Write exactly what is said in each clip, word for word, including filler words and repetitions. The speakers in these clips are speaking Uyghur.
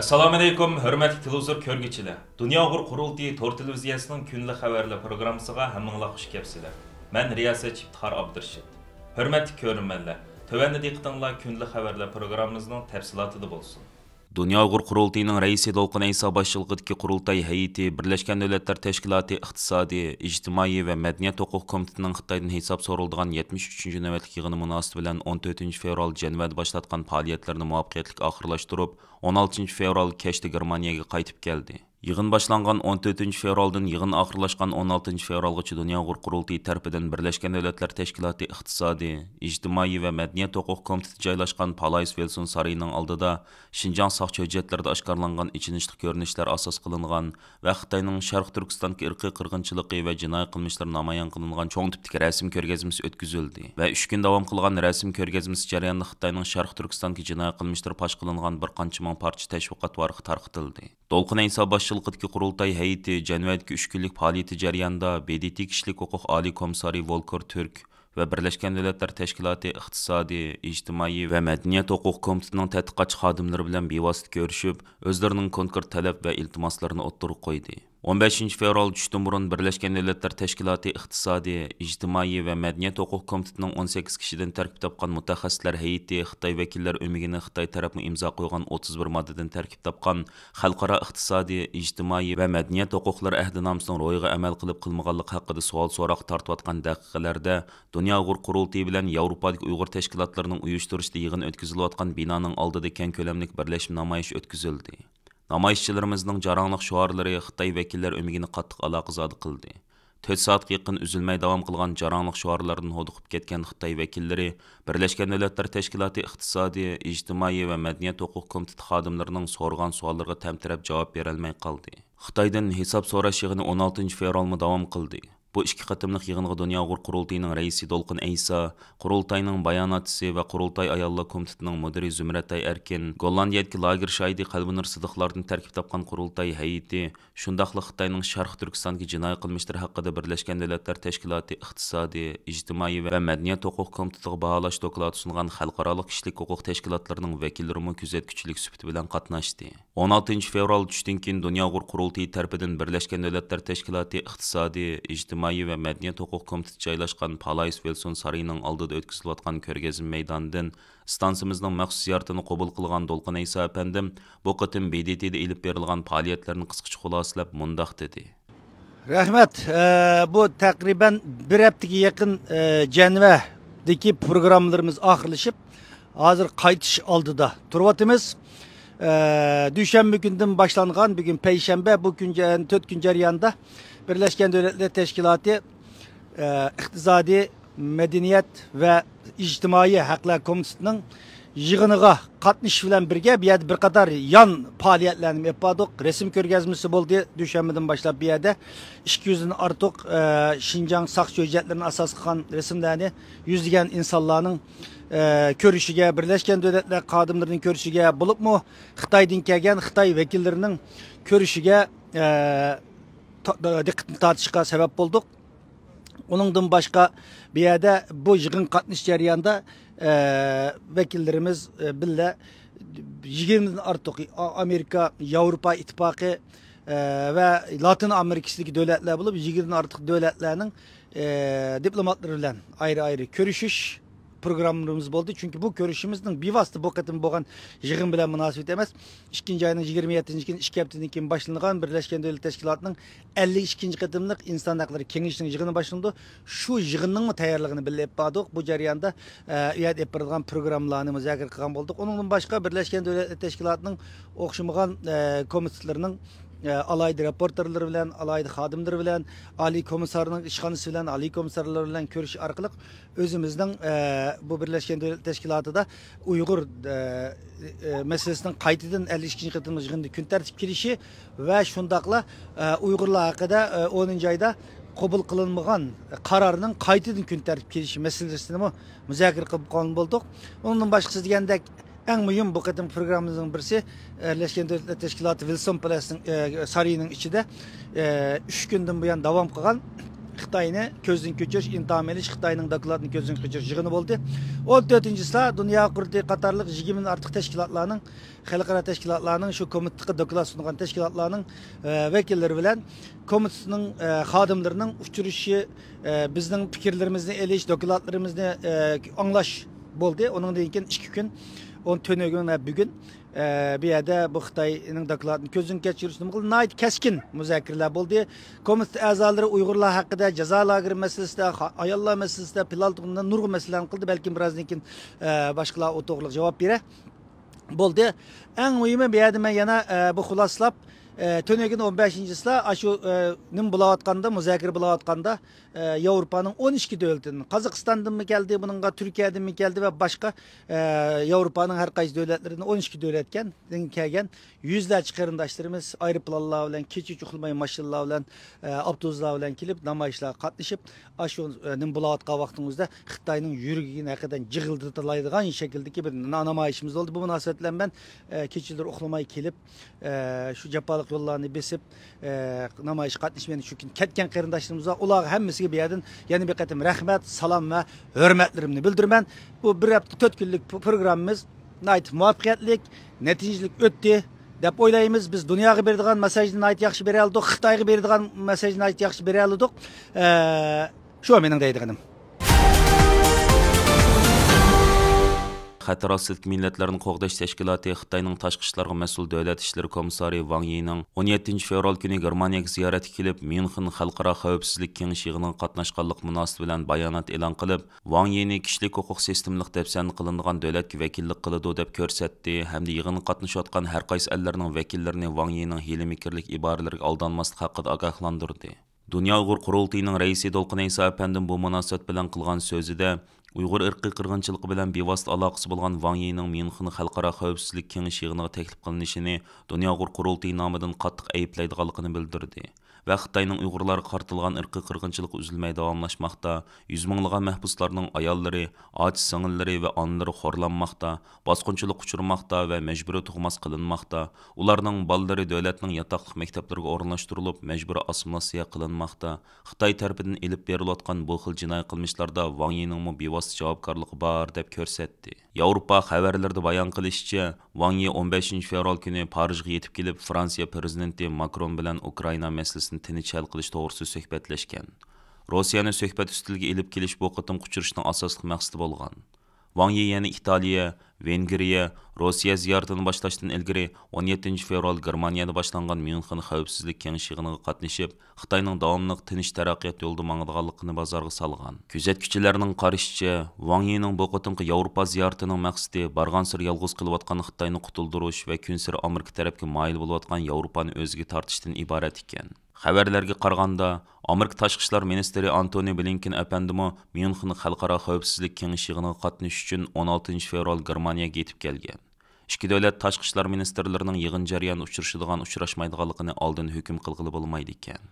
ئەسسالامۇئەلەيكۇم، ھۆرمەتلىك تېلېۋىزور كۆرگۈچىلەر! دۇنيا ئۇيغۇر قۇرۇلتىيى تور تېلېۋىزىيەسىنىڭ كۈندىلىك خەۋەرلەر پروگراممىسىغا ھەممىڭلار خۇش كەپسىلەر. مەن رىياسەتچى ئىپتىخار ئابدۇرېشىت. ھۆرمەتلىك كۆرۈرمەنلەر، تۆۋەندە دىققىتىڭلار كۈندىلىك خەۋەرلەر پروگراممىمىزنىڭ تەپسىلاتىدا بولسۇن. دۇنيا ئۇيغۇر قۇرۇلتىيىنىڭ رەئىسى دولقۇن ئەيسا باشچىلىقىدىكى قۇرۇلتاي ھەيئىتى بىرلەشكەن دۆلەتلەر تەشكىلاتى ئىقتىسادىي، ئىجتىمائىي ۋە مەدەنىيەت ھوقۇق كومىتېتىنىڭ خىتايدىن ھېساب سورىلىدىغان يەتمىش ئۈچىنچى نۆۋەتلىك يىغىنى مۇناسىۋىتى بىلەن ئون تۆتىنچى فېۋرال جەنۋەدە باشلاتقان پائالىيەتلىرىنى مۇۋەپپەقىيەتلىك ئاخىرلاشتۇرۇپ، ئون ئالتىنچى فېۋرال كەچتە گېرمانىيەگە قايتىپ كەلدى. يىغىن باشلانغان ئون تۆتىنچى فېۋرالدىن يىغىن ئاخىرلاشقان ئون ئالتىنچى فېۋرالغىچە دۇنيا ئۇيغۇر قۇرۇلتىيى تەرىپىدىن بىرلەشكەن دۆلەتلەر تەشكىلاتى ئىقتىسادىي، ئىجتىمائىي ۋە مەدەنىيەت ھوقۇق كومىتېتى جايلاشقان پالايس ۋىلسون سارىيىنىڭ ئالدىدا شىنجاڭ ساقچى ھۆججەتلىرىدە ئاشكارىلانغان ئېچىنىشلىق كۆرۈنۈشلەر ئاساس قىلىنغان ۋە خىتاينىڭ شەرقىي تۈركىستاندىكى ئىرقىي قىرغىنچىلىقى ۋە جىنايى قىلمىشلىرى نامايان قىلىنغان چوڭ تىپتىكى رەسىم كۆرگەزمىسى ئۆتكۈزۈلدى ۋە ئۈچ كۈن داۋام قىلغان رەسىم كۆرگەزمىسى جەريانىدا خىتاينىڭ شەرقىي تۈركىستاندىكى جىنايى قىلمىشلىرى پاش قىلىنغان بىر قانچە مىڭ پارچە تەشۋىقات ۋارىقى تارقىتىلدى. دولقۇن ئەيسا باشچىلىقىدىكى قۇرۇلتاي ھەيئىتى جەنۋەدىكى ئۈچ كۈنلۈك پائالىيىتى جەريانىدا ب د ت كىشىلىك ھوقۇق ئالىي كومىسسارى ۋولكېر تۈرك ۋە بىرلەشكەن دۆلەتلەر تەشكىلاتى ئىقتىسادىي، ئىجتىمائىي ۋە مەدەنىيەت ھوقۇق كومىتېتىنىڭ تەتقىقاتچى خادىملىرى بىلەن بىۋاسىتە كۆرۈشۈپ، ئۆزلىرىنىڭ كونكرېت تەلەپ ۋە ئىلتىماسلىرىنى ئوتتۇرىغا قويدى. ئون بەشىنچى فېۋرال چۈشتىن بۇرۇن بىرلەشكەن دۆلەتلەر تەشكىلاتى ئىقتىسادىي، ئىجتىمائىي ۋە مەدەنىيەت ھوقۇق كومىتېتىنىڭ ئون سەككىز كىشىدىن تەركىب تاپقان مۇتەخەسسىسلەر ھەيئىتى خىتاي ۋەكىللەر ئۆمىكىنى خىتاي تەرەپمۇ ئىمزا قويغان ئوتتۇز بىر ماددىدىن تەركىب تاپقان خەلقئارا ئىقتىسادىي، ئىجتىمائىي ۋە مەدەنىيەت ھوقۇقلىرى ئەھدىنامىسىنىڭ روھىغا ئەمەل قىلىپ قىلمىغانلىقى ھەققىدە سوئال سوراققا تارتىۋاتقان دەقىقىلەردە، دۇنيا ئۇيغۇر قۇرۇلتىيى بىلەن ياۋروپادىكى ئۇيغۇر تەشكىلاتلىرىنىڭ ئۇيۇشتۇرۇشىدا يىغىن ئۆتكۈزۈلۈۋاتقان بىنانىڭ ئالدىدا كەڭ كۆلەملىك بىرلەشمە نامايىش ئۆتكۈزۈلدى. نامايىشچىلىرىمىزنىڭ جاراڭلىق شوئارلىرى خىتاي ۋەكىللەر ئۆمىكىنى قاتتىق ئالاقىزادە قىلدى. تۆت سائەتكە يېقىن ئۈزۈلمەي داۋام قىلغان جاراڭلىق شوئارلاردىن ھودۇقۇپ كەتكەن خىتاي ۋەكىللىرى بىرلەشكەن دۆلەتلەر تەشكىلاتى ئىقتىسادىي، ئىجتىمائىي ۋە مەدەنىيەت ھوقۇق كومىتېتى خادىملىرىنىڭ سورىغان سوئاللىرىغا تەمتىرەپ جاۋاب بېرەلمەي قالدى. خىتايدىن ھېساب سوراش يىغىنى ئون ئالتىنچى فېۋرالمۇ داۋام قىلدى. بۇ ئىككى قېتىملىق يىغىنغا دۇنيا ئۇيغۇر قۇرۇلتىيىنىڭ رەئىسى دولقۇن ئەيسا، قۇرۇلتاينىڭ باياناتچىسى ۋە قۇرۇلتاي ئاياللار كومىتېتىنىڭ مۇدىرى زۇمرەتئاي ئەركىن، گوللاندىيەدىكى لاگېر شاھىدى قەلبىنۇر سىدىقلاردىن تەركىب تاپقان قۇرۇلتاي ھەيئىتى، شۇنداقلا خىتاينىڭ شەرقىي تۈركىستاندىكى جىنايى قىلمىشلىرى ھەققىدە بىرلەشكەن دۆلەتلەر تەشكىلاتى ئىقتىسادىي، ئىجتىمائىي ۋە مەدەنىيەت ھوقۇق كومىتېتىغا باھالاش دوكلاتى سۇنغان خەلقئارالىق كىشىلىك ھوقۇق تەشكىلاتلىرىنىڭ ۋەكىللىرىمۇ كۆزەتكۈچىلىك سۈپىتى بىلەن قاتناشتى. ئون ئالتىنچى فېۋرال چۈشتىن كېيىن دۇنيا ئۇيغۇر قۇرۇلتىيى تەرىپىدىن بىرلەشكەن دۆلەتلەر تەشكىلاتى ئىقتىسادىي، ئىجتىمائىي ۋە مەدەنىيەت ھوقۇق كومىتېتى جايلاشقان پالايس ۋىلسون سارىيىنىڭ ئالدىدا ئۆتكۈزۈلۈۋاتقان كۆرگەزمە مەيدانىدىن ئىستانسىمىزنىڭ مەخسۇس زىيارىتىنى قوبۇل قىلغان دولقۇن ئەيسا ئەپەندىم بۇ قېتىم ب د ت دا ئېلىپ بېرىلغان پائالىيەتلەرنى قىسقىچە خۇلاسىلەپ مۇنداق دېدى. رەھمەت. ئە، بۇ تەقرىبەن بىر ھەپتىگە يېقىن، ئە، جەنۋەدىكى پروگراممىلىرىمىز ئاخىرلىشىپ، ھازىر قايتىش ئالدىدا تۇرۇۋاتىمىز. ئە، دۈشەنبە كۈندىن باشلانغان، بۈگۈن پەيشەنبە، بۇ كۈن جە-، تۆت كۈن جەريانىدا بىرلەشكەن دۆلەتلەر تەشكىلاتى، ئە، ئىقتىسادىي، مەدەنىيەت ۋە ئىجتىمائىي ھەقلەر كومىتېتىنىڭ يىغىنىغا قاتنىشىش بىلەن بىرگە، بۇ يەردە بىر قاتار يان پائالىيەتلەرنى ئېلىپ باردۇق. رەسىم كۆرگەزمىسى بولدى، دۈشەنبىدىن باشلاپ بۇ يەردە ئىككى يۈزدىن ئارتۇق، ئە، شىنجاڭ ساقچى ھۆججەتلىرىنى ئاساس قىلغان رەسىملەرنى يۈزلىگەن ئىنسانلارنىڭ، ئە، كۆرۈشىگە، بىرلەشكەن دۆلەتلەر خادىملىرىنىڭ كۆرۈشىگە، بولۇپمۇ خىتايدىن كەلگەن خىتاي ۋەكىللىرىنىڭ كۆرۈشىگە، ئە، تا-، دىققىتىنى تارتىشقا سەۋەب بولدۇق. ئۇنىڭدىن باشقا، بۇ يەردە بۇ يىغىن قاتنىشىش جەريانىدا، ئە، ۋەكىللىرىمىز، ئە، بىللە يىگىرمىدىن ئارتۇق ئا-، ئامېرىكا، ياۋروپا ئىتتىپاقى، ئە، ۋە لاتىن ئامېرىكىسىدىكى دۆلەتلەر بولۇپ، يىگىرمىدىن ئارتۇق دۆلەتلەرنىڭ، ئە، دىپلوماتلىرى بىلەن ئايرى-ئايرى كۆرۈشۈش پروگراممىمىز بولدى. چۈنكى بۇ كۆرۈشۈشىمىزنىڭ بىۋاسىتە بۇ قېتىم بولغان يىغىن بىلەن مۇناسىۋىتى ئەمەس. ئىككىنچى ئاينىڭ يىگىرمە يەتتىنچى كۈنى، ئىككى ھەپتىدىن كېيىن باشلىنىدىغان بىرلەشكەن دۆلەتلەر تەشكىلاتىنىڭ ئەللىك ئىككىنچى قېتىملىق ئىنسان ھەقلىرى كېڭىشىنىڭ يىغىنى باشلىنىدۇ. شۇ يىغىننىڭمۇ تەييارلىقىنى بىللە ئېلىپ باردۇق. بۇ جەرياندا، ئە، ئۇ يەردە ئېلىپ بېرىلغان پروگراممىلارنى مۇزاكىرە قىلغان بولدۇق. ئۇنىڭدىن باشقا، بىرلەشكەن دۆلەتلەر تەشكىلاتىنىڭ ئوخشىمىغان، ئە، كومىتېتلىرىنىڭ، ئە، ئالاھىدە راپورتېرلىرى بىلەن، ئالاھىدە خادىملىرى بىلەن، ئالىي كومىسسارنىڭ ئىشخانىسى بىلەن، ئالىي كومىسسارلار بىلەن كۆرۈشۈش ئارقىلىق، ئۆزىمىزنىڭ، ئە، بۇ بىرلەشكەن دۆلەتلەر تەشكىلاتىدا ئۇيغۇر، ئە، ئە، مەسىلىسىنىڭ قايتىدىن ئەللىك ئىككىنچى قېتىملىق يىغىندا كۈن تەرتىپكە كېلىشى ۋە شۇنداقلا، ئە، ئۇيغۇرلار ھەققىدە، ئە، ئونىنچى ئايدا قوبۇل قىلىنمىغان قارارنىڭ قايتىدىن كۈن تەرتىپكە كېلىشى مەسىلىسىنىمۇ مۇزاكىرە قىلىپ قالغان بولدۇق. ئۇنىڭدىن باشقىسى دېگەندەك، ئەڭ مۇھىم بۇ قېتىم پروگراممىمىزنىڭ بىرسى، بىرلەشكەن دۆلەتلەر تەشكىلاتى ۋىلسون پالاسنىڭ، ئە، سارىيىنىڭ ئىچىدە، ئە، ئۈچ كۈندىن بۇيان داۋام قىلغان خىتاينى كۆزدىن كۆچۈرۈش، ئىنتىھام ئېلىش، خىتاينىڭ دوكلاتىنى كۆزدىن كۆچۈرۈش يىغىنى بولدى. ئون تۆتىنچى چىسلا دۇنيا قۇرۇلتىيى قاتارلىق يىگىرمىدىن ئارتۇق تەشكىلاتلارنىڭ، خەلقئارا تەشكىلاتلارنىڭ شۇ كومىتېتقا دوكلات سۇنغان تەشكىلاتلارنىڭ، ئە، ۋەكىللىرى بىلەن كومىتېتنىڭ، ئە، خادىملىرىنىڭ ئۇچرىشىشى، ئە، بىزنىڭ پىكىرلىرىمىزنى ئېلىش، دوكلاتلىرىمىزنى، ئە، ئاڭلاش بولدى. ئۇنىڭدىن كېيىن ئىككى كۈن، ئون تۈنۈگۈن ۋە بۈگۈن، ئە، بۇ يەردە بۇ خىتاينىڭ دوكلاتىنى كۆزدىن كەچۈرۈش نېمە قىلدى؟ ناھايىتى كەسكىن مۇزاكىرىلەر بولدى. كومىتېت ئەزالىرى ئۇيغۇرلار ھەققىدە، جازا لاگېرى مەسىلىسىدە، خا-، ئاياللار مەسىلىسىدە، پىلان تۇغۇمدا نۇرغۇن مەسىلىلەرنى قىلدى. بەلكىم بىرازدىن كېيىن، ئە، باشقىلار ئۇ توغرىلىق جاۋاب بېرە. بولدى. ئەڭ مۇھىمى، بۇ يەردە مەن يەنە، ئە، بۇ خۇلاسىلاپ، ئە، تۈنۈگۈن ئون بەشىنچى چىسلا، ئاشۇ، ئە، نېمە بولاۋاتقاندا، مۇزاكىرە بولاۋاتقاندا، ئە، ياۋروپانىڭ ئون ئىككى دۆلىتىدىن، قازاقىستاندىنمۇ كەلدى، بۇنىڭغا تۈركىيەدىنمۇ كەلدى ۋە باشقا، ئە، ياۋروپانىڭ ھەر قايسى دۆلەتلىرىدىن ئون ئىككى دۆلەتكەن، دىن كەلگەن يۈزلەرچە قېرىنداشلىرىمىز ئايروپىلانلار بىلەن، كېچە ئۇيقۇلماي ماشىنىلار بىلەن، ئە، ئاپتوبۇسلار بىلەن كېلىپ نامايىشلارغا قاتنىشىپ، ئاشۇ، ئە، نېمە بولاۋاتقان ۋاقتىڭىزدا خىتاينىڭ يۈرىكىنى ھەقىقەتەن جىغىلدىتالايدىغان شەكىلدىكى بىر نا-، نامايىشىمىز بولدى. بۇ مۇناسىۋەت بىلەن مەن، ئە، كېچىلىرى ئۇخلىماي كېلىپ، ئە، شۇ جاپالىق يوللارنى بېسىپ، ئە، نامايىشقا قاتنىشىپ، يەنە شۇ كۈنى كەتكەن قېرىنداشلىرىمىز بار. ئۇلارغا ھەممىسىگە بۇ يەردىن يەنە بىر قېتىم رەھمەت، سالام ۋە ھۆرمەتلىرىمنى بىلدۈرىمەن. بۇ بىر ھەپتە تۆت كۈنلۈك پرو-، پروگراممىمىز ناھايىتى مۇۋەپپەقىيەتلىك، نەتىجىلىك ئۆتتى دەپ ئويلايمىز. بىز دۇنياغا بېرىدىغان مەساجنى ناھايىتى ياخشى بېرەلىدۇق، خىتايغا بېرىدىغان مەساجنى ناھايىتى ياخشى بېرەلىدۇق. ئە، شۇ مېنىڭ دەيدىغىنىم. خەتەر ئاستىدىكى مىللەتلەرنى قوغداش تەشكىلاتى خىتاينىڭ تاشقى ئىشلارغا مەسئۇل دۆلەت ئىشلىرى كومىسسارى ۋاڭ يىنىڭ ئون يەتتىنچى فېۋرال كۈنى گېرمانىيەگە زىيارەتكە كېلىپ، ميۇنخېن خەلقئارا خەۋپسىزلىك كېڭىشى يىغىنىغا قاتناشقانلىقى مۇناسىۋىتى بىلەن بايانات ئېلان قىلىپ، ۋاڭ يىنى كىشىلىك ھوقۇق سىستېمىلىق دەپسەندە قىلىنىدىغان دۆلەتكە ۋەكىللىك قىلىدۇ، دەپ كۆرسەتتى ھەمدە يىغىنغا قاتنىشىۋاتقان ھەر قايسى ئەللەرنىڭ ۋەكىللىرىنى ۋاڭ يىنىڭ ھىيلە-مىكىرلىك ئىبارىلىرىگە ئالدانماسلىقى ھەققىدە ئاگاھلاندۇردى. دۇنيا ئۇيغۇر قۇرۇلتىيىنىڭ رەئىسى دولقۇن ئەيسا ئەپەندىمۇ بۇ مۇناسىۋەت بىلەن قىلغان سۆزىدە، ئۇيغۇر ئىرقىي قىرغىنچىلىقى بىلەن بىۋاسىتە ئالاقىسى بولغان ۋاڭ يىنىڭ ميۇنخېن خەلقئارا خەۋپسىزلىك كېڭىشى يىغىنىغا تەكلىپ قىلىنىشىنى دۇنيا ئۇيغۇر قۇرۇلتىيى نامىدىن قاتتىق ئەيىبلەيدىغانلىقىنى بىلدۈردى ۋە خىتاينىڭ ئۇيغۇرلارغا قارىتىلغان ئىرقىي قىرغىنچىلىقى ئۈزۈلمەي داۋاملاشماقتا، يۈز مىڭلىغان مەھبۇسلارنىڭ ئاياللىرى، ئاچا سىڭىللىرى ۋە ئانىلىرى خورلانماقتا، باسقۇنچىلىققا ئۇچرىماقتا ۋە مەجبۇرىي تۇغماس قىلىنماقتا، ئۇلارنىڭ بالىلىرى دۆلەتنىڭ ياتاقلىق مەكتەپلىرىگە ئورۇنلاشتۇرۇلۇپ، مەجبۇرىي ئاسسىمىلياتسىيە قىلىنماقتا، خىتاي تەرىپىدىن ئېلىپ بېرىلىۋاتقان بۇ خىل جىنايى قىلمىشلاردا ۋاڭ يىنىڭمۇ بىۋاسىتە جاۋابكارلىقى بار، دەپ كۆرسەتتى. ياۋروپا خەۋەرلىرىدە بايان قىلىشىچە، ۋاڭ يى ئون بەشىنچى فېۋرال كۈنى پارىژغا يېتىپ كېلىپ، فرانسىيە پىرېزىدېنتى ماكرون بىلەن ئۇكرائىنا مەسىلىسىنى تىنچ ھەل قىلىش توغرىسىدا سۆھبەتلەشكەن. روسىيەنى سۆھبەت ئۈستىلىگە ئېلىپ كېلىش بۇ قېتىمقى ئۇچرىشىشنىڭ ئاساسلىق مەقسىتى بولغان. ۋاڭ يى يەنە ئىتالىيە، ۋېنگرىيە، روسىيە زىيارىتىنى باشلاشتىن ئىلگىرى، ئون يەتتىنچى فېۋرال گېرمانىيەدە باشلانغان ميۇنخېن خەۋپسىزلىك كېڭىشى يىغىنىغا قاتنىشىپ، خىتاينىڭ داۋاملىق تىنچ تەرەققىيات يولىدا ماڭىدىغانلىقىنى بازارغا سالغان. كۆزەتكۈچىلەرنىڭ قارىشىچە، ۋاڭ يىنىڭ بۇ قېتىمقى ياۋروپا زىيارىتىنىڭ مەقسىتى بارغانسېرى يالغۇز قېلىۋاتقان خىتاينى قۇتۇلدۇرۇش ۋە كۈنسېرى ئامېرىكا تەرەپكە مايىل بولۇۋاتقان ياۋروپانى ئۆزىگە تارتىشتىن ئىبارەت ئىكەن. خەۋەرلەرگە قارىغاندا، ئامېرىكا تاشقى ئىشلار مىنىستىرى ئانتونى بلىنكېن ئەپەندىمۇ ميۇنخېن خەلقئارا خەۋپسىزلىك كېڭىشى يىغىنىغا قاتنىشىش ئۈچۈن ئون ئالتىنچى فېۋرال گېرمانىيەگە يېتىپ كەلگەن. ئىككى دۆلەت تاشقى ئىشلار مىنىستىرلىرىنىڭ يىغىن جەريانىدا ئۇچرىشىدىغان، ئۇچراشمايدىغانلىقىنى ئالدىن ھۆكۈم قىلغىلى بولمايدىكەن.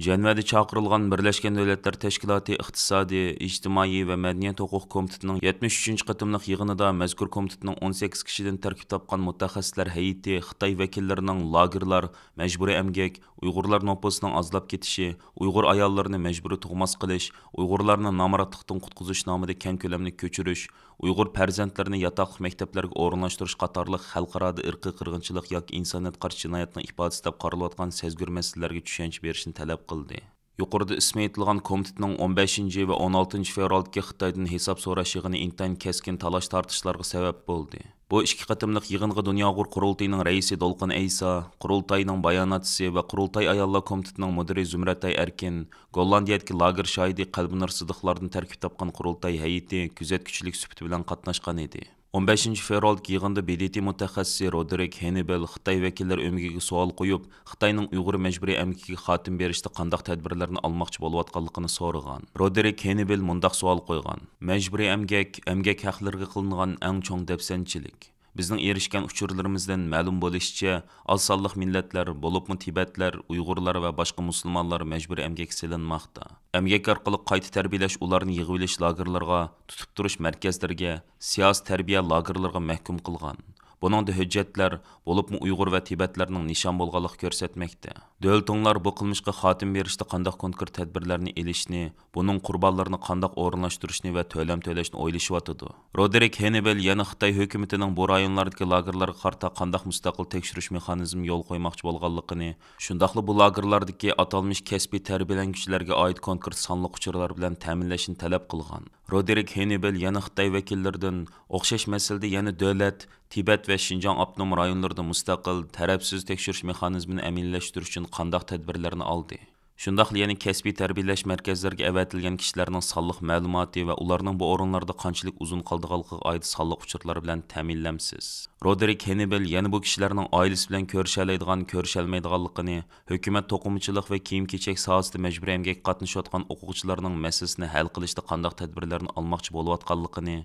جەنۋەدە چاقىرىلغان بىرلەشكەن دۆلەتلەر تەشكىلاتى ئىقتىسادىي، ئىجتىمائىي ۋە مەدەنىيەت ھوقۇق كومىتېتىنىڭ يەتمىش ئۈچىنچى قېتىملىق يىغىنىدا مەزكۇر كومىتېتنىڭ ئون سەككىز كىشىدىن تەركىب تاپقان مۇتەخەسسىسلەر ھەيئىتى خىتاي ۋەكىللىرىنىڭ لاگېرلار، مەجبۇرىي ئەمگەك، ئۇيغۇرلار نوپۇسىنىڭ ئازلاپ كېتىشى، ئۇيغۇر ئاياللىرىنى مەجبۇرىي تۇغماس قىلىش، ئۇيغۇرلارنى نامراتلىقتىن قۇتقۇزۇش نامىدا كەڭ كۆلەملىك كۆچۈرۈش، ئۇيغۇر پەرزەنتلىرىنى ياتاقلىق مەكتەپلەرگە ئورۇنلاشتۇرۇش قاتارلىق خەلقئارادا ئىرقىي قىرغىنچىلىق ياكى ئىنسانىيەتكە قارشى جىنايەتنىڭ ئىپادىسى دەپ قارىلىۋاتقان سەزگۈر مەسىلىلەرگە چۈشەنچە بېرىشنى تەلەپ قىلدى. يۇقىرىدا ئىسمى ئېيتىلغان كومىتېتنىڭ ئون بەشىنچى ۋە ئون ئالتىنچى فېۋرالدىكى خىتايدىن ھېساب سوراش يىغىنى ئىنتايىن كەسكىن تالاش-تارتىشلارغا سەۋەب بولدى. بۇ ئىككى قېتىملىق يىغىنغا دۇنيا ئۇيغۇر قۇرۇلتىيىنىڭ رەئىسى دولقۇن ئەيسا، قۇرۇلتاينىڭ باياناتچىسى ۋە قۇرۇلتاي ئاياللار كومىتېتىنىڭ مۇدىرى زۇمرەتئاي ئەركىن، گوللاندىيەدىكى لاگېر شاھىدى قەلبىنۇر سىدىقلاردىن تەركىب تاپقان قۇرۇلتاي ھەيئىتى كۆزەتكۈچىلىك سۈپىتى بىلەن قاتناشقان ئىدى. ئون بەشىنچى فېۋرالدىكى يىغىندا ب د ت مۇتەخەسسىسى رودېرىك ھېننىبېل خىتاي ۋەكىللەر ئۆمىكىگە سوئال قويۇپ، خىتاينىڭ ئۇيغۇر مەجبۇرىي ئەمگىكىگە خاتىمە بېرىشتە قانداق تەدبىرلەرنى ئالماقچى بولۇۋاتقانلىقىنى سورىغان. رودېرىك ھېننىبېل مۇنداق سوئال قويغان: مەجبۇرىي ئەمگەك، ئەمگەك ھەقلىرىگە قىلىنغان ئەڭ چوڭ دەپسەندىچىلىك. بىزنىڭ ئېرىشكەن ئۇچۇرلىرىمىزدىن مەلۇم بولۇشىچە، ئاز سانلىق مىللەتلەر، بولۇپمۇ تىبەتلەر، ئۇيغۇرلار ۋە باشقا مۇسۇلمانلار مەجبۇرىي ئەمگەككە سېلىنماقتا. ئەمگەك ئارقىلىق قايتا تەربىيەلەش ئۇلارنى يىغىۋېلىش لاگېرلىرىغا، تۇتۇپ تۇرۇش مەركەزلىرىگە، سىياسىي تەربىيە لاگېرلىرىغا مەھكۇم قىلغان. بۇنىڭدا ھۆججەتلەر، بولۇپمۇ ئۇيغۇر ۋە تىبەتلەرنىڭ نىشان بولغانلىقى كۆرسەتمەكتە. دۆلىتىڭلار بۇ قىلمىشقا خاتىمە بېرىشتە قانداق كونكرېت تەدبىرلەرنى ئېلىشنى، بۇنىڭ قۇربانلىرىنى قانداق ئورۇنلاشتۇرۇشنى ۋە تۆلەم تۆلەشنى ئويلىشىۋاتىدۇ. رودېرىك ھېننىبىل يەنە خىتاي ھۆكۈمىتىنىڭ بۇ رايونلاردىكى لاگېرلارغا قارىتا قانداق مۇستەقىل تەكشۈرۈش مېخانىزمى يول قويماقچى بولغانلىقىنى، شۇنداقلا بۇ لاگېرلاردىكى ئاتالمىش كەسپىي تەربىيەلەنگۈچىلەرگە ئائىت كونكرېت سانلىق ئۇچۇرلار بىلەن تەمىنلەشنى تەلەپ قىلغان. رودېرىك ھېننىبىل يەنە خىتاي ۋەكىللىرىدىن ئوخشاش مەسىلىدە يەنە دۆلەت، تىبەت ۋە شىنجاڭ ئاپتونوم رايونلىرىدا مۇستەقىل، تەرەپسىز تەكشۈرۈش مېخانىزمىنى ئەمەلىيلەشتۈرۈش ئۈچۈن قانداق تەدبىرلەرنى ئالدى؟ شۇنداقلا يەنە كەسپىي تەربىيەلەش مەركەزلىرىگە ئەۋەتىلگەن كىشىلەرنىڭ سانلىق مەلۇماتى ۋە ئۇلارنىڭ بۇ ئورۇنلاردا قانچىلىك ئۇزۇن قالىدىغانلىقىغا ئائىت سانلىق ئۇچۇرلار بىلەن تەمىنلەمسىز. رودېرىك ھېننىبىل يەنە بۇ كىشىلەرنىڭ ئائىلىسى بىلەن كۆرۈشەلەيدىغان، كۆرۈشەلمەيدىغانلىقىنى، ھۆكۈمەت توقۇمىچىلىق ۋە كىيىم-كېچەك ساھەسىدە مەجبۇرىي ئەمگەككە قاتنىشىۋاتقان ئوقۇغۇچىلارنىڭ مەسىلىسىنى ھەل قىلىشتا قانداق تەدبىرلەرنى ئالماقچى بولۇۋاتقانلىقىنى،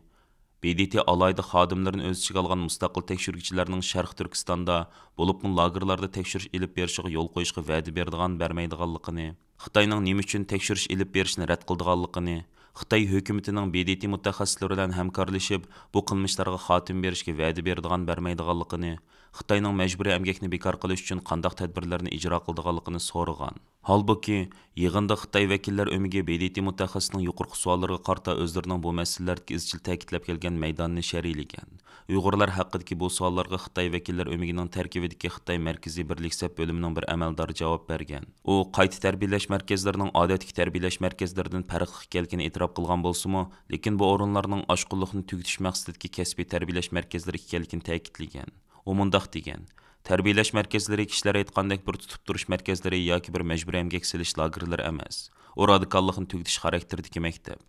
ب د ت ئالاھىدە خادىملىرىنى ئۆز ئىچىگە ئالغان مۇستەقىل تەكشۈرگۈچىلەرنىڭ شەرقىي تۈركىستاندا، بولۇپمۇ لاگېرلاردا تەكشۈرۈش ئېلىپ بېرىشىغا يول قويۇشقا ۋەدە بېرىدىغان، بەرمەيدىغانلىقىنى، خىتاينىڭ نېمە ئۈچۈن تەكشۈرۈش ئېلىپ بېرىشنى رەت قىلىدىغانلىقىنى، خىتاي ھۆكۈمىتىنىڭ ب د ت مۇتەخەسسىسلىرى بىلەن ھەمكارلىشىپ، بۇ قىلمىشلارغا خاتىمە بېرىشكە ۋەدە بېرىدىغان، بەرمەيدىغانلىقىنى، خىتاينىڭ مەجبۇرىي ئەمگەكنى بىكار قىلىش ئۈچۈن قانداق تەدبىرلەرنى ئىجرا قىلىدىغانلىقىنى سورىغان. ھالبۇكى، يىغىندا خىتاي ۋەكىللەر ئۆمىكى ب د ت مۇتەخەسسىسىنىڭ يۇقىرىقى سوئاللىرىغا قارىتا ئۆزلىرىنىڭ بۇ مەسىلىلەردىكى ئىزچىل تەكىتلەپ كەلگەن مەيدانىنى شەرھلىگەن. ئۇيغۇرلار ھەققىدىكى بۇ سوئاللارغا خىتاي ۋەكىللەر ئۆمىكىنىڭ تەركىبىدىكى خىتاي مەركىزىي بىرلىك سەپ بۆلۈمىنىڭ بىر ئەمەلدارى جاۋاب بەرگەن. ئۇ قايتا تەربىيەلەش مەركەزلىرىنىڭ ئادەتتىكى تەربىيەلەش مەركەزلىرىدىن پەرقلىق ئىكەنلىكىنى ئېتىراپ قىلغان بولسىمۇ، لېكىن بۇ ئورۇنلارنىڭ ئاشقۇنلۇقنى تۈگىتىش مەقسىتىدىكى كەسپىي تەربىيەلەش مەركەزلىرى ئىكەنلىكىنى تەكىتلىگەن. ئۇ مۇنداق دېگەن: تەربىيەلەش مەركەزلىرى كىشىلەر ئېيتقاندەك بىر تۇتۇپ تۇرۇش مەركەزلىرى ياكى بىر مەجبۇرىي ئەمگەك سېلىش لاگېرلىرى ئەمەس. ئۇ رادىكاللىقنى تۈگىتىش خاراكتېرىدىكى مەكتەپ.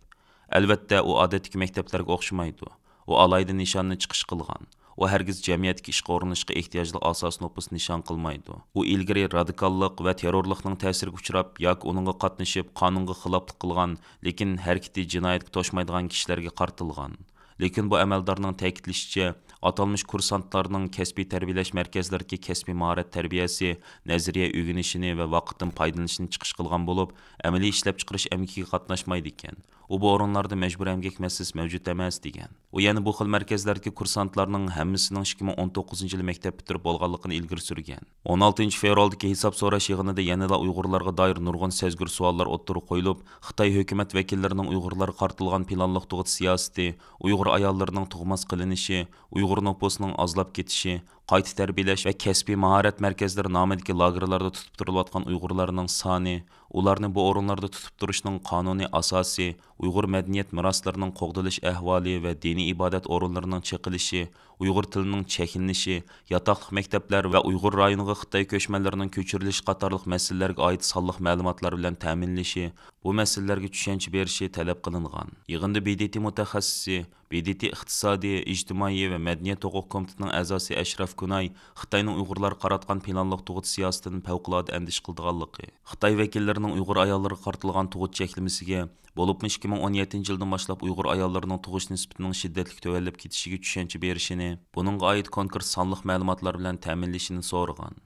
ئەلۋەتتە، ئۇ ئادەتتىكى مەكتەپلەرگە ئوخشىمايدۇ. ئۇ ئالاھىدە نىشاننى چىقىش قىلغان. ئۇ ھەرگىز جەمئىيەتتىكى ئىشقا ئورۇنلىشىشقا ئېھتىياجلىق ئاساسىي نوپۇسنى نىشان قىلمايدۇ. ئۇ ئىلگىرى رادىكاللىق ۋە تېررورلۇقنىڭ تەسىرىگە ئۇچراپ ياكى ئۇنىڭغا قاتنىشىپ، قانۇنغا خىلاپلىق قىلغان، لېكىن ھەرىكىتى جىنايەتكە توشمايدىغان كىشىلەرگە قارىتىلغان. لېكىن بۇ ئەمەلدارنىڭ تەكىتلىشىچە، ئاتالمىش كۇرسانتلارنىڭ كەسپىي تەربىيەلەش مەركەزلىرىدىكى كەسپىي ماھارەت تەربىيەسى، نەزەرىيە ئۆگىنىشىنى ۋە ۋاقىتتىن پايدىلىنىشنى چىقىش قىلغان بولۇپ، ئەمەلىي ئىشلەپچىقىرىش ئەمگىكىگە قاتناشمايدىكەن. ئۇ بۇ ئورۇنلاردا مەجبۇرىي ئەمگەك مەسىلىسى مەۋجۇت ئەمەس، دېگەن. ئۇ يەنە بۇ خىل مەركەزلەردىكى كۇرسانتلارنىڭ ھەممىسىنىڭ ئىككى مىڭ ئون توققۇزىنچى يىلى مەكتەپ پۈتتۈرۈپ بولغانلىقىنى ئىلگىرى سۈرگەن. ئون ئالتىنچى فېۋرالدىكى ھېساب سوراش يىغىنىدا يەنىلا ئۇيغۇرلارغا دائىر نۇرغۇن سەزگۈر سوئاللار ئوتتۇرىغا قويۇلۇپ، خىتاي ھۆكۈمەت ۋەكىللىرىنىڭ ئۇيغۇرلارغا قارىتىلغان پىلانلىق تۇغۇت سىياسىتى، ئۇيغۇر ئاياللىرىنىڭ تۇغماس قىلىنىشى، ئۇيغۇر نوپۇسىنىڭ ئازلاپ كېتىشى، قايتا تەربىيەلەش ۋە كەسپىي ماھارەت مەركەزلىرى نامىدىكى لاگېرلاردا تۇتۇپ تۇرۇلۇۋاتقان ئۇيغۇرلارنىڭ سانى، ئۇلارنى بۇ ئورۇنلاردا تۇتۇپ تۇرۇشنىڭ قانۇنىي ئاساسى، ئۇيغۇر مەدەنىيەت مىراسلىرىنىڭ قوغدىلىش ئەھۋالى ۋە دىنىي ئىبادەت ئورۇنلىرىنىڭ چېقىلىشى، ئۇيغۇر تىلىنىڭ چەكلىنىشى، ياتاقلىق مەكتەپلەر ۋە ئۇيغۇر رايونىغا خىتاي كۆچمەنلىرىنىڭ كۆچۈرۈلۈشى قاتارلىق مەسىلىلەرگە ئائىت سانلىق مەلۇماتلار بىلەن تەمىنلىشى، بۇ مەسىلىلەرگە چۈشەنچە بېرىشى تەلەپ قىلىنغان. يىغىندا ب د ت مۇتەخەسسىسى، ب د ت ئىقتىسادىي، ئىجتىمائىي ۋە مەدەنىيەت ھوقۇق كومىتېتىنىڭ ئەزاسى ئەشرەف كۇناي خىتاينىڭ ئۇيغۇرلارغا قاراتقان پىلانلىق تۇغۇت سىياسىتىدىن پەۋقۇلئاددە ئەندىشە قىلىدىغانلىقى، خىتاي ۋەكىللىرىنىڭ ئۇيغۇر ئاياللىرىغا قارىتىلغان تۇغۇت چەكلىمىسىگە، بولۇپمۇ ئىككى مىڭ ئون يەتتىنچى يىلدىن باشلاپ ئۇيغۇر ئاياللىرىنىڭ تۇغۇش نىسبىتىنىڭ شىددەتلىك تۆۋەنلەپ كېتىشىگە چۈشەنچە بېرىشىنى، بۇنىڭغا ئائىت كونكرېت سانلىق مەلۇماتلار بىلەن تەمىنلىشىنى سورىغان.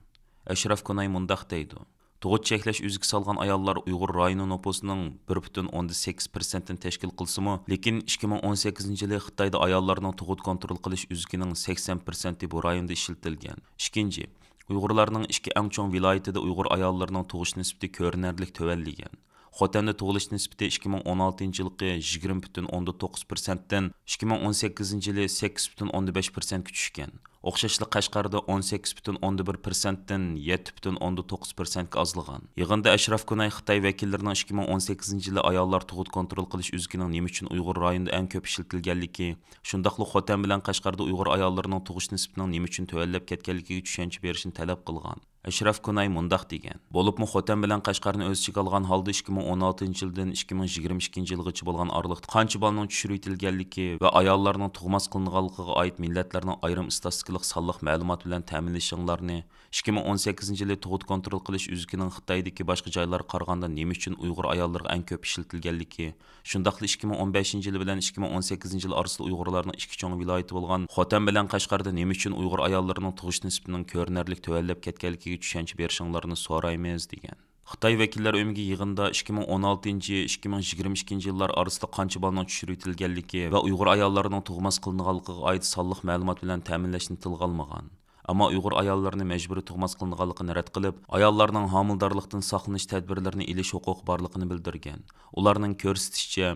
ئەشرەف كۇناي مۇنداق دەيدۇ: تۇغۇت چەكلەش ئۈزۈكى سالغان ئاياللار ئۇيغۇر رايونى نوپۇسىنىڭ بىر پۈتۈن ئوندىن سەككىز پىرسەنتىنى تەشكىل قىلسىمۇ، لېكىن ئىككى مىڭ ئون سەككىزىنچى يىلى خىتايدا ئاياللارنىڭ تۇغۇت كونترول قىلىش ئۈزۈكىنىڭ سەكسەن پىرسەنتى بۇ رايوندا ئىشلىتىلگەن. ئىككىنچى، ئۇيغۇرلارنىڭ ئىككى ئەڭ چوڭ ۋىلايىتىدە ئۇيغۇر ئاياللىرىنىڭ تۇغۇش نىسبىتى كۆرۈنەرلىك تۆۋەنلىگەن. خوتەندە تۇغۇلۇش نىسبىتى ئىككى مىڭ ئون ئالتىنچى يىلقى يىگىرمە پۈتۈن ئوندىن توققۇز پىرسەنتتىن ئىككى مىڭ ئون سەككىزىنچى يىلى سەككىز پۈتۈن ئوندىن بەش پىرسەنتكە چۈشكەن. ئوخشاشلا قەشقەردە ئون سەككىز پۈتۈن ئوندىن بىر پىرسەنتتىن يەتتە پۈتۈن ئوندىن توققۇز پىرسەنتكە ئازلىغان. يىغىندا ئەشرەف كۇناي خىتاي ۋەكىللىرىنىڭ ئىككى مىڭ ئون سەككىزىنچى يىلى ئاياللار تۇغۇت كونترول قىلىش ئۈزۈكىنىڭ نېمە ئۈچۈن ئۇيغۇر رايونىدا ئەڭ كۆپ ئىشلىتىلگەنلىكى، شۇنداقلا خوتەن بىلەن قەشقەردە ئۇيغۇر ئاياللىرىنىڭ تۇغۇش نىسبىتىنىڭ نېمە ئۈچۈن تۆۋەنلەپ كەتكەنلىكىگە چۈشەنچە بېرىشنى تەلەپ قىلغان. ئەشرەف كۇناي مۇنداق دېگەن: بولۇپمۇ خوتەن بىلەن قەشقەرنى ئۆز ئىچىگە ئالغان ھالدا ئىككى مىڭ ئون ئالتىنچى يىلدىن ئىككى مىڭ يىگىرمە ئىككىنچى يىلغىچە بولغان ئارىلىقتا قانچە بالىنىڭ چۈشۈرۈۋېتىلگەنلىكى ۋە ئاياللارنىڭ تۇغماس قىلىنغانلىقىغا ئائىت مىللەتلەرنىڭ ئايرىم ئىستاتىستىكىلىق سانلىق مەلۇمات بىلەن تەمىنلىشىڭلارنى، ئىككى مىڭ ئون سەككىزىنچى يىلى تۇغۇت كونترول قىلىش ئۈزۈكىنىڭ خىتايدىكى باشقا جايلارغا قارىغاندا نېمە ئۈچۈن ئۇيغۇر ئاياللىرىغا ئەڭ كۆپ ئىشلىتىلگەنلىكى، شۇنداقلا ئىككى مىڭ ئون بەشىنچى يىلى بىلەن ئىككى مىڭ ئون سەككىزىنچى يىلى ئارىسىدا ئۇيغۇرلارنىڭ ئىككى چوڭ ۋىلايىتى بولغان خوتەن بىلەن قەشقەردە نېمە ئۈچۈن ئۇيغۇر ئاياللىرىنىڭ تۇغۇش نىسبىتىنىڭ كۆرۈنەرلىك تۆۋەنلەپ كەتكەنلىكىگە چۈشەنچە بېرىشىڭلارنى سورايمىز، دېگەن. خىتاي ۋەكىللەر ئۆمىكى يىغىندا ئىككى مىڭ ئون ئالتىنچى، ئىككى مىڭ يىگىرمە ئىككىنچى يىللار ئارىسىدا قانچە بالىنىڭ چۈشۈرۈۋېتىلگەنلىكى ۋە ئۇيغۇر ئاياللىرىنىڭ تۇغماس قىلىنغانلىقىغا ئائىت سانلىق مەلۇمات بىلەن تەمىنلەشنى تىلغا ئالمىغان. ئەمما ئۇيغۇر ئاياللىرىنى مەجبۇرىي تۇغماس قىلىنغانلىقىنى رەت قىلىپ، ئاياللارنىڭ ھامىلىدارلىقتىن ساقلىنىش تەدبىرلىرىنى ئېلىش ھوقۇقى بارلىقىنى بىلدۈرگەن. ئۇلارنىڭ كۆرسىتىشىچە،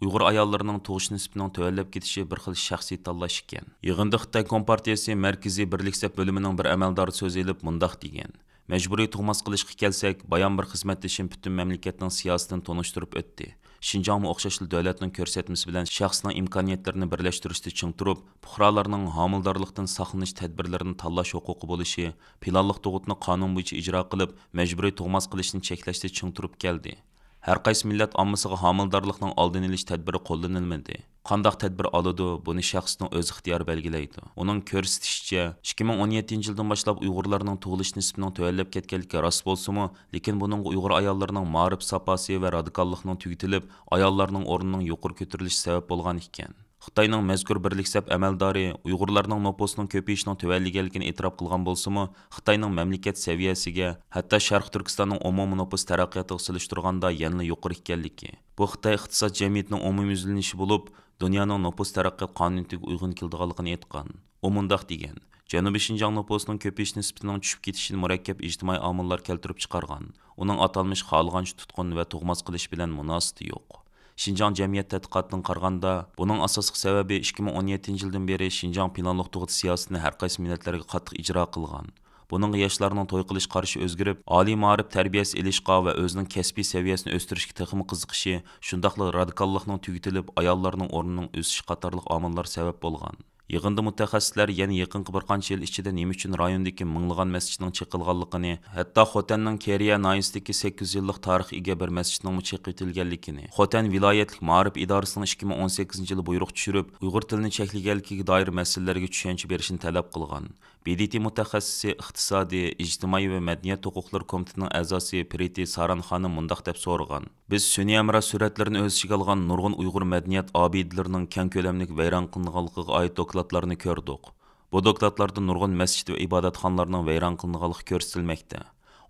ئۇيغۇر ئاياللىرىنىڭ تۇغۇش نىسبىتىنىڭ تۆۋەنلەپ كېتىشى بىر خىل شەخسىي تاللاش ئىكەن. يىغىندا خىتاي كومپارتىيىسى مەركىزىي بىرلىك سەپ بۆلۈمىنىڭ بىر ئەمەلدارى سۆز ئېلىپ مۇنداق دېگەن: مەجبۇرىي تۇغماس قىلىشقا كەلسەك، بايام بىر خىزمەتدىشىم پۈتۈن مەملىكەتنىڭ سىياسىتىنى تونۇشتۇرۇپ ئۆتتى. شىنجاڭمۇ ئوخشاشلا دۆلەتنىڭ كۆرسەتمىسى بىلەن شەخسنىڭ ئىمكانىيەتلىرىنى بىرلەشتۈرۈشتە چىڭ تۇرۇپ، پۇقرالارنىڭ ھامىلىدارلىقتىن ساقلىنىش تەدبىرلىرىنى تاللاش ھوقۇقى بولۇشى، پىلانلىق تۇغۇتنى قانۇن بويىچە ئىجرا قىلىپ، مەجبۇرىي تۇغماس قىلىشنى چەكلەشتە چىڭ تۇرۇپ كەلدى. ھەر قايسى مىللەت ئاممىسىغا ھامىلىدارلىقنىڭ ئالدىنى ئېلىش تەدبىرى قوللىنىلمىدى. قانداق تەدبىر ئالىدۇ، بۇنى شەخسنىڭ ئۆز ئىختىيارى بەلگىلەيدۇ. ئۇنىڭ كۆرسىتىشىچە، ئىككى مىڭ ئون يەتتىنچى يىلدىن باشلاپ ئۇيغۇرلارنىڭ تۇغۇلۇش نىسبىتىنىڭ تۆۋەنلەپ كەتكەنلىكى راست بولسىمۇ، لېكىن بۇنىڭغا ئۇيغۇر ئاياللىرىنىڭ مائارىپ ساپاسى ۋە رادىكاللىقنىڭ تۈگىتىلىپ، ئاياللارنىڭ ئورنىنىڭ يۇقىرى كۆتۈرۈلۈشى سەۋەب بولغان ئىكەن. خىتاينىڭ مەزكۇر بىرلىك سەپ ئەمەلدارى ئۇيغۇرلارنىڭ نوپۇسىنىڭ كۆپىيىشىنىڭ تۆۋەنلىگەنلىكىنى ئېتىراپ قىلغان بولسىمۇ، خىتاينىڭ مەملىكەت سەۋىيەسىگە، ھەتتا شەرقىي تۈركىستاننىڭ ئومۇمىي نوپۇس تەرەققىياتىغا سېلىشتۇرغاندا يەنىلا يۇقىرى ئىكەنلىكى، بۇ خىتاي ئىقتىساد جەمئىيىتىنىڭ ئومۇميۈزلىنىشى بولۇپ، دۇنيانىڭ نوپۇس تەرەققىيات قانۇنىيىتىگە ئۇيغۇن كېلىدىغانلىقىنى ئېيتقان. ئۇ مۇنداق دېگەن: جەنۇبىي شىنجاڭ نوپۇسىنىڭ كۆپىيىش نىسبىتىنىڭ چۈشۈپ كېتىشىنى مۇرەككەپ ئىجتىمائىي ئامىللار كەلتۈرۈپ چىقارغان. ئۇنىڭ ئاتالمىش خالىغانچە تۇتقۇن ۋە تۇغماس قىلىش بىلەن مۇناسىۋىتى يوق. شىنجاڭ جەمئىيەت تەتقىقاتىدىن قارىغاندا، بۇنىڭ ئاساسلىق سەۋەبى ئىككى مىڭ ئون يەتتىنچى يىلدىن بېرى شىنجاڭ پىلانلىق تۇغۇت سىياسىتىنى ھەر قايسى مىللەتلەرگە قاتتىق ئىجرا قىلغان. بۇنىڭغا ياشلارنىڭ توي قىلىش قارىشى ئۆزگىرىپ، ئالىي مائارىپ تەربىيەسى ئېلىشقا ۋە ئۆزىنىڭ كەسپىي سەۋىيەسىنى ئۆستۈرۈشكە تېخىمۇ قىزىقىشى، شۇنداقلا رادىكاللىقنىڭ تۈگىتىلىپ، ئاياللارنىڭ ئورنىنىڭ ئۆسۈشى قاتارلىق ئامىللار سەۋەب بولغان. يىغىندا مۇتەخەسسىسلەر يەنە يېقىنقى بىر قانچە يىل ئىچىدە نېمە ئۈچۈن رايوندىكى مىڭلىغان مەسچىتنىڭ چېقىلغانلىقىنى، ھەتتا خوتەننىڭ كېرىيە ناھىيەسىدىكى سەككىز يۈز يىللىق تارىخقا ئىگە بىر مەسچىتنىڭمۇ چېقىۋېتىلگەنلىكىنى، خوتەن ۋىلايەتلىك مائارىپ ئىدارىسىنىڭ ئىككى مىڭ ئون سەككىزىنچى يىلى بۇيرۇق چۈشۈرۈپ، ئۇيغۇر تىلىنى چەكلىگەنلىكىگە دائىر مەسىلىلەرگە چۈشەنچە بېرىشنى تەلەپ قىلغان. ب د ت مۇتەخەسسىسى، ئىقتىسادىي، ئىجتىمائىي ۋە مەدەنىيەت ھوقۇقلىرى كومىتېتىنىڭ ئەزاسى پرىتى ساران خانىم مۇنداق دەپ سورىغان: بىز سۈنئىي ھەمراھ سۈرەتلىرىنى ئۆز ئىچىگە ئالغان نۇرغۇن ئۇيغۇر مەدەنىيەت ئابىدىلىرىنىڭ كەڭ كۆلەملىك ۋەيران قىلىنغانلىقىغا ئائىت دوكلاتلارنى كۆردۇق. بۇ دوكلاتلاردا نۇرغۇن مەسچىت ۋە ئىبادەتخانىلارنىڭ ۋەيران قىلىنغانلىقى كۆرسىتىلمەكتە.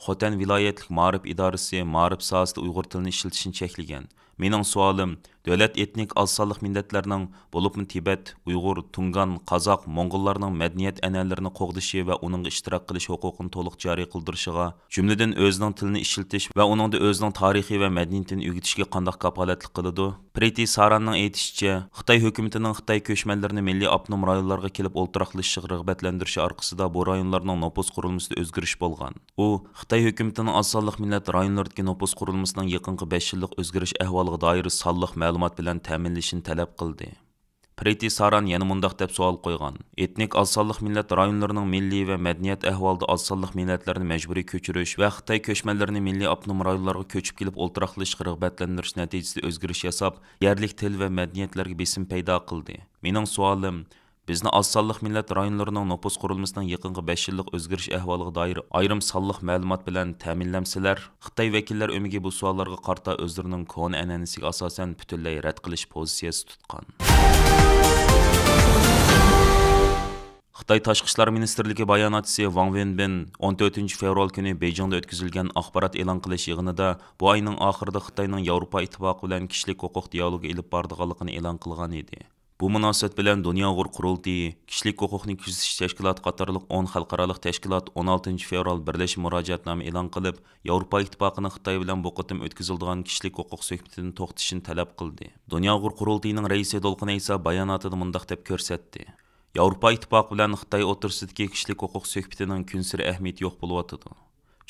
خوتەن ۋىلايەتلىك مائارىپ ئىدارىسى مائارىپ ساھەسىدە ئۇيغۇر تىلىنى ئىشلىتىشنى چەكلىگەن. مېنىڭ سوئالىم، دۆلەت ئېتنىك ئاز سانلىق مىللەتلەرنىڭ، بولۇپمۇ تىبەت، ئۇيغۇر، تۇڭگان، قازاق، موڭغۇللارنىڭ مەدەنىيەت ئەنئەنىلىرىنى قوغدىشى ۋە ئۇنىڭغا ئىشتىراك قىلىش ھوقۇقىنى تولۇق جارى قىلدۇرۇشىغا، جۈملىدىن ئۆزىنىڭ تىلىنى ئىشلىتىش ۋە ئۇنىڭدا ئۆزىنىڭ تارىخى ۋە مەدەنىيىتىنى ئۆگىتىشىگە قانداق كاپالەتلىك قىلىدۇ؟ پرىتى ساراننىڭ ئېيتىشىچە، خىتاي ھۆكۈمىتىنىڭ خىتاي كۆچمەنلىرىنى مىللىي ئاپتونوم رايونلارغا كېلىپ ئولتۇراقلىشىشىغا رىغبەتلەندۈرۈشى ئارقىسىدا بۇ رايونلارنىڭ نوپۇس قۇرۇلمىسىدا ئۆزگىرىش بولغان. ئۇ خىتاي ھۆكۈمىتىنىڭ ئاز سانلىق مىللەت رايونلىرىدىكى نوپۇس قۇرۇلمىسىنىڭ يېقىنقى بەش يىللىق ئۆزگىرىش ئەھۋالىغا دائىر سانلىق مەلۇمات بىلەن تەمىنلىشىنى تەلەپ قىلدى. پرىتى ساران يەنە مۇنداق دەپ سوئال قويغان: ئېتنىك ئاز سانلىق مىللەت رايونلىرىنىڭ مىللىي ۋە مەدەنىيەت ئەھۋالىدا ئاز سانلىق مىللەتلەرنى مەجبۇرىي كۆچۈرۈش ۋە خىتاي كۆچمەنلىرىنى مىللىي ئاپتونوم رايونلارغا كۆچۈپ كېلىپ ئولتۇراقلىشىشقا رىغبەتلەندۈرۈش نەتىجىسىدە ئۆزگىرىش ياساپ، يەرلىك تىل ۋە مەدەنىيەتلەرگە بېسىم پەيدا قىلدى. مېنىڭ سوئالىم، بىزنى ئاز سانلىق مىللەت رايونلىرىنىڭ نوپۇس قۇرۇلمىسىنىڭ يېقىنقى بەش يىللىق ئۆزگىرىش ئەھۋالىغا دائىر ئايرىم سانلىق مەلۇمات بىلەن تەمىنلەمسىلەر؟ خىتاي ۋەكىللەر ئۆمىكى بۇ سوئاللارغا قارىتا ئۆزلىرىنىڭ كونا ئەنئەنىسىگە ئاساسەن پۈتۈنلەي رەت قىلىش پوزىتسىيەسى تۇتقان. خىتاي تاشقى ئىشلار مىنىستىرلىكى باياناتچىسى ۋاڭ ۋېنبىن ئون تۆتىنچى فېۋرال كۈنى بېيجىڭدا ئۆتكۈزۈلگەن ئاخبارات ئېلان قىلىش يىغىنىدا بۇ ئاينىڭ ئاخىرىدا خىتاينىڭ ياۋروپا ئىتتىپاقى بىلەن كىشىلىك ھوقۇق دىيالوگى ئېلىپ بارىدىغانلىقىنى ئېلان قىلغان ئىدى. بۇ مۇناسىۋەت بىلەن دۇنيا ئۇيغۇر قۇرۇلتىيى، كىشىلىك ھوقۇقنى كۆزىتىش تەشكىلاتى قاتارلىق ئون خەلقئارالىق تەشكىلات ئون ئالتىنچى فېۋرال بىرلەشمە مۇراجىئەتنامە ئېلان قىلىپ، ياۋروپا ئىتتىپاقىنىڭ خىتاي بىلەن بۇ قېتىم ئۆتكۈزۈلىدىغان كىشىلىك ھوقۇق سۆھبىتىنى توختىتىشىنى تەلەپ قىلدى. دۇنيا ئۇيغۇر قۇرۇلتىيىنىڭ رەئىسى دولقۇن ئەيسا باياناتىدا مۇنداق دەپ كۆرسەتتى: ياۋروپا ئىتتىپاقى بىلەن خىتاي ئوتتۇرىسىدىكى كىشىلىك ھوقۇق سۆھبىتىنىڭ كۈنسېرى ئەھمىيىتى يوق بولۇۋاتىدۇ.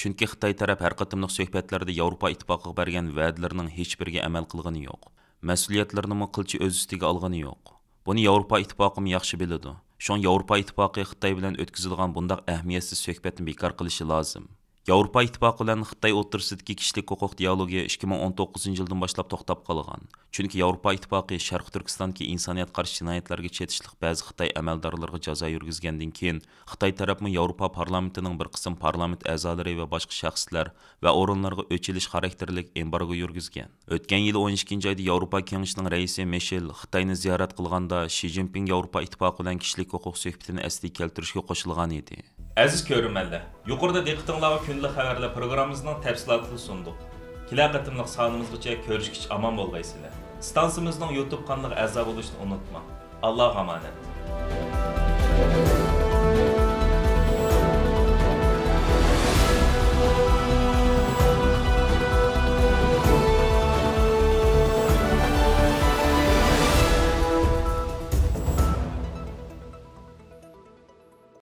چۈنكى خىتاي تەرەپ ھەر قېتىملىق سۆھبەتلەردە ياۋروپا ئىتتىپاقىغا بەرگەن ۋەدىلىرىنىڭ ھېچبىرىگە ئەمەل قىلغىنى يوق. مەسئۇلىيەتلىرىنىمۇ قىلچە ئۆز ئۈستىگە ئالغىنى يوق. بۇنى ياۋروپا ئىتتىپاقىمۇ ياخشى بىلىدۇ. شۇڭا ياۋروپا ئىتتىپاقى خىتاي بىلەن ئۆتكۈزىدىغان بۇنداق ئەھمىيەتسىز سۆھبەتنى بىكار قىلىشى لازىم. ياۋروپا ئىتتىپاقى بىلەن خىتاي ئوتتۇرىسىدىكى كىشىلىك ھوقۇق دىيالوگى ئىككى مىڭ ئون توققۇزىنچى يىلدىن باشلاپ توختاپ قالغان. چۈنكى ياۋروپا ئىتتىپاقى شەرقىي تۈركىستاندىكى ئىنسانىيەت قارشى جىنايەتلەرگە چېتىشلىق بەزى خىتاي ئەمەلدارلىرىغا جازا يۈرگۈزگەندىن كېيىن، خىتاي تەرەپمۇ ياۋروپا پارلامېنتىنىڭ بىر قىسىم پارلامېنت ئەزالىرى ۋە باشقا شەخسلەر ۋە ئورۇنلارغا ئۆچ ئېلىش خاراكتېرلىك ئېمبارگو يۈرگۈزگەن. ئۆتكەن يىلى ئون ئىككىنچى ئايدا ياۋروپا كېڭىشىنىڭ رەئىسى مىشېل خىتاينى زىيارەت قىلغاندا، شى جىنپىڭ ياۋروپا ئىتتىپاقى بىلەن كىشىلىك ھوقۇق سۆھبىتىنى ئەسلىگە كەلتۈرۈشكە قوشۇلغان ئىدى. ئەزىز كۆرۈرمەنلەر، يۇقىرىدا دىققىتىڭلارغا كۈندىلىك خەۋەرلەر پروگراممىمىزنىڭ تەپسىلاتىنى سۇندۇق. كېلەر قېتىملىق سانىمىزغىچە كۆرۈشكىچە ئامان بولغايسىلەر. ئىستانسىمىزنىڭ يۇتۇب قانىلىغا ئەزا بولۇشنى ئۇنتۇماڭ. ئاللاغا ئامانەت.